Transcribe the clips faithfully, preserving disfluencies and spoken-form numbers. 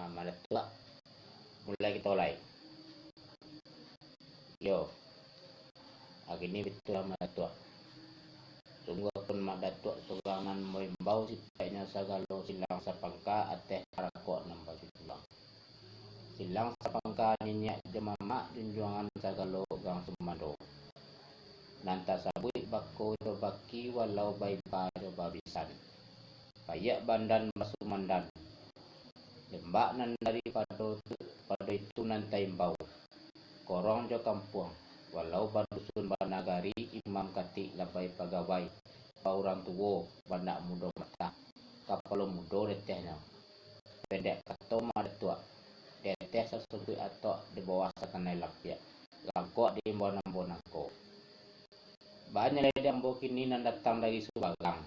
Ah, Madatuak, mulai kito lai. Yo, agini bitulah Madatuak. Sungguahpun Madatuak surang nan maimbau, sipeknyo sagalo silang sapangka ateh parakok nan batulang. Silang sapangka niniak jo mamak, junjuangan sagalo gang sumando. Nan tasabuik bako jo baki, walau baiba jo babisan. Paiak bandan basumandan. Lembak nan daripado tu, pado itu nan taimbau. Korong jo kampuang, walau badusun banagari, imam katik labai pagawai, baurang tuo, bandak mudo matah, kapalo mudo detehnyo. Pendek kato Madatuak, deteh sasukuik atok, di bawah sakanai lapiak, langkok diimbau nan bonangko. Banyak lai di ambo kini nan datang dari Subagang.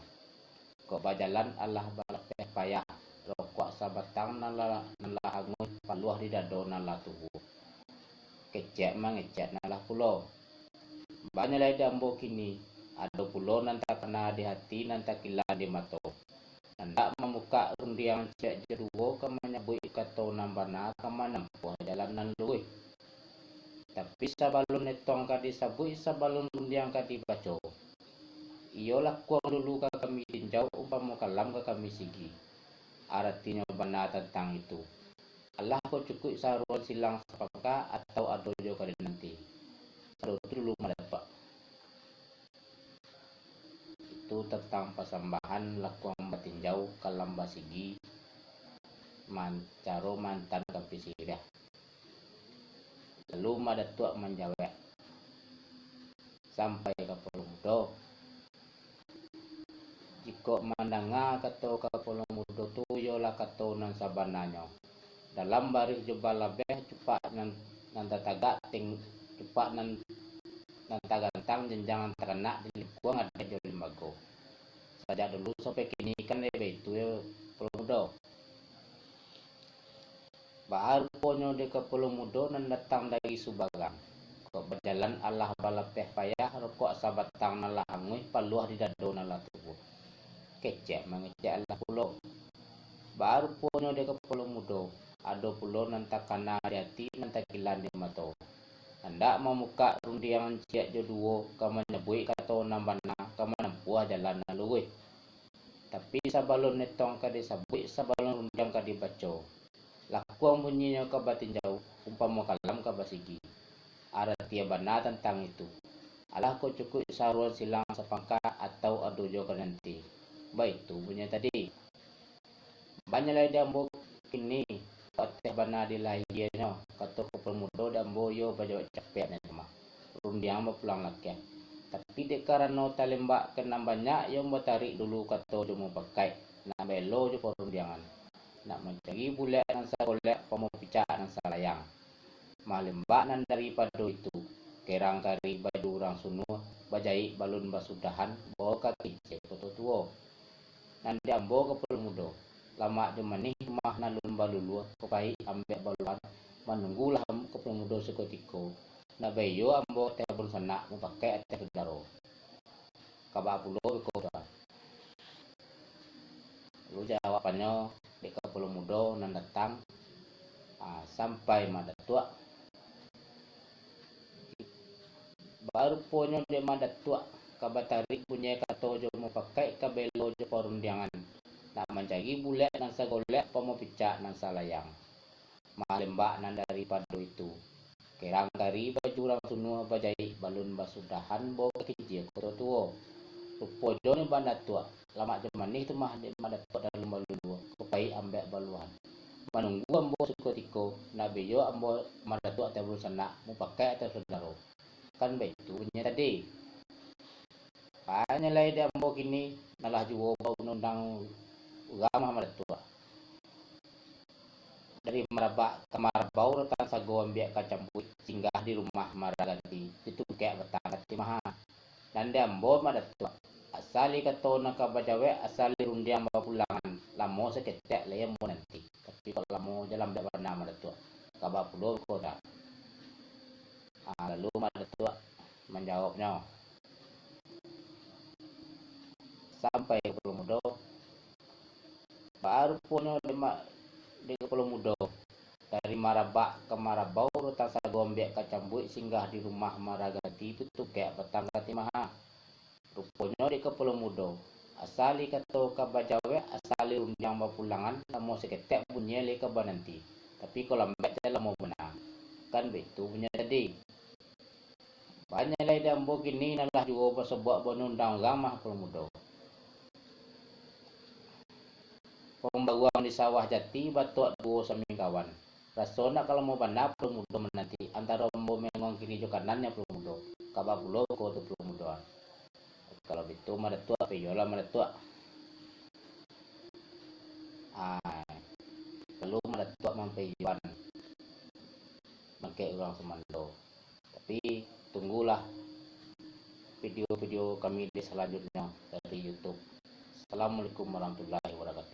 Kok bajalan alah balapeh payah, rokok sabatang nan lah, nan lah anguih, paluah di dado nan lah tubuah. Kecek mangecek nan lah pulo. Banyak lai di ambo kini, ado pulo nan takana di hati, nan takilan di mato. Andak mamukak rundiang ciek jo duo, ka manyabuik kato nan bana, ka manampuah jalan nan luruih. Tapi sabalun etong ka disabuik, sabalun rundiang ka dibaco, iyo lakuang dulu ka kami tinjau, umpamo kalam ka kami sigi. Aratinyo bana tantang itu. Alah ko cukuik saruan silang sapangka, atau ado jo ka dinanti? Ado tu dulu Madatuak. Itu tantang pasambahan lakuang batinjau, kalam basigi, man-, caro mantan ka pisiriah. Lalu Madatuak manjawek, sampai kapalo mudo. Jikok mandanga kato kapalo mudo tu, iyolah kato nan sabananyo. Dalam barih jo balabeh, cupak nan, nan tatagak ting-, cupak nan, nan tagantang, janjang nan takanak, di lingkuang adaik jo limbago. Sajak dulu sampai kini kan lai baitu, yo, kapalo mudo. Baa ruponyo dek kapalo mudo nan datang dari Subagang. Kok bajalan alah balapeh payah, rokok sabatang nan lah anguih, paluah di dado nan lah tubuah. Kecek mangecek alah pulo. Baa ruponyo dek kapalo mudo, ado pulo nan takana di ati, nan takilan di mato. Andak mamukak rundiang ciek jo duo, ka manyabuik kato nan bana, ka manampuah jalan nan luruih. Tapi sabalun etong ka disabuik, sabalun rundiang ka dibaco, lakuang bunyinyo ka batinjau, umpamo kalam ka basigi. Aratinyo bana tantang itu. Alah ko cukuik saruan silang sapangka, atau ado jo ka nanti? Baitu bunyi tadi. Banyak lai di ambo kini, ateh bana dilahianyo, kato kapalo mudo di ambo, iyo bajawek capek nan mah. Rundiang bapulang lakiah. Tapi dek karano talembak ka nan banyak, iyo ambo tarik dulu kato jo mupakaik, nak baelo jo parundiangan. Nak mancari bulek nan sagolek, pamo picak nan salayang. Mah lembak nan daripado itu, kerang kari baju urang sunuah, bajaik balun basudahan, bao ka kicek koto tuo. Nan di ambo kapalo mudo, lamak jo manih tu mah nan alun baluluah, ko pahik ambek baluahan, manunggulah am-, kapalo mudo sakutiko, nak baiyo ambo ateh balun sanak, mupakaik ateh sudaro. Ka baa pulo beko tu? Lalu jawabannyo dek kapalo mudo nan datang, ah, sampai Madatuak. Baa ruponyo dek Madatuak, ka batarik bunyai kato jo mupakaik, ka baelo jo parundiangan, nak mancari bulek nan sagolek, pamo picak nan salayang. Mah lembak nan daripado itu, kerang kari baju urang sunuah, bajaik balun basudahan, bao ka kicek koto tuo. Rupo jo ni Madatuak, lamak jo manih tu mah dek Madatuak nan alun baluluah, ko pahik ambek baluahan. Manunggu ambo sakutiko, nak baiyo ambo Madatuak ateh balun sanak, mupakaik ateh sudaro. Kan baitu bunyi tadi. Banyak lai di ambo kini, nan lah juo baundang-undang urang mah Madatuak. Dari marabak ka marabau, datang sago ambiak ka cambuik, singgah di rumah maraganti, di tungkek batang kati maha. Nan di ambo Madatuak, asali kato nan ka bajawek, asali rundiang bapulangan, lamo saketek lai ambo nanti. Tapi kok lamo jo lambek bana Madatuak, ka baa pulo beko tu? Ah, lalu Madatuak manjawabnyo, sampai kapalo mudo. Baa ruponyo dek ma-, dek kapalo mudo, Dari marabak ka marabau, rutang sago ambiak ka cambuik, singgah di rumah maraganti, tutup kek batang katimaha. Ruponyo dek kapalo mudo, asa lai kato ka bajawek, asa lai rundiang bapulangan, lamo saketek bunyi lai ka bananti. Tapi kalau lambat, jan lamo bana. Kan baitu punyo tadi. Banyak lai di ambo kini nan lah juo basobok baundang urang mah kapalo mudo. Pambaruang di sawah jati, batuak duo samingkawan. Raso ndak ka lamo bana kapalo mudo mananti, antaro ambo mangong kini jo kanannyo kapalo mudo, kaba pulo ko tu kapalo mudo. Kalau bitu madatuak, piyolah madatuak. Ai, lalu madatuak mampaiyoan mangkek urang sumando. Tapi tunggulah video-video kami di salanjutnyo dari YouTube. Assalamualaikum warahmatullahi wabarakatuh.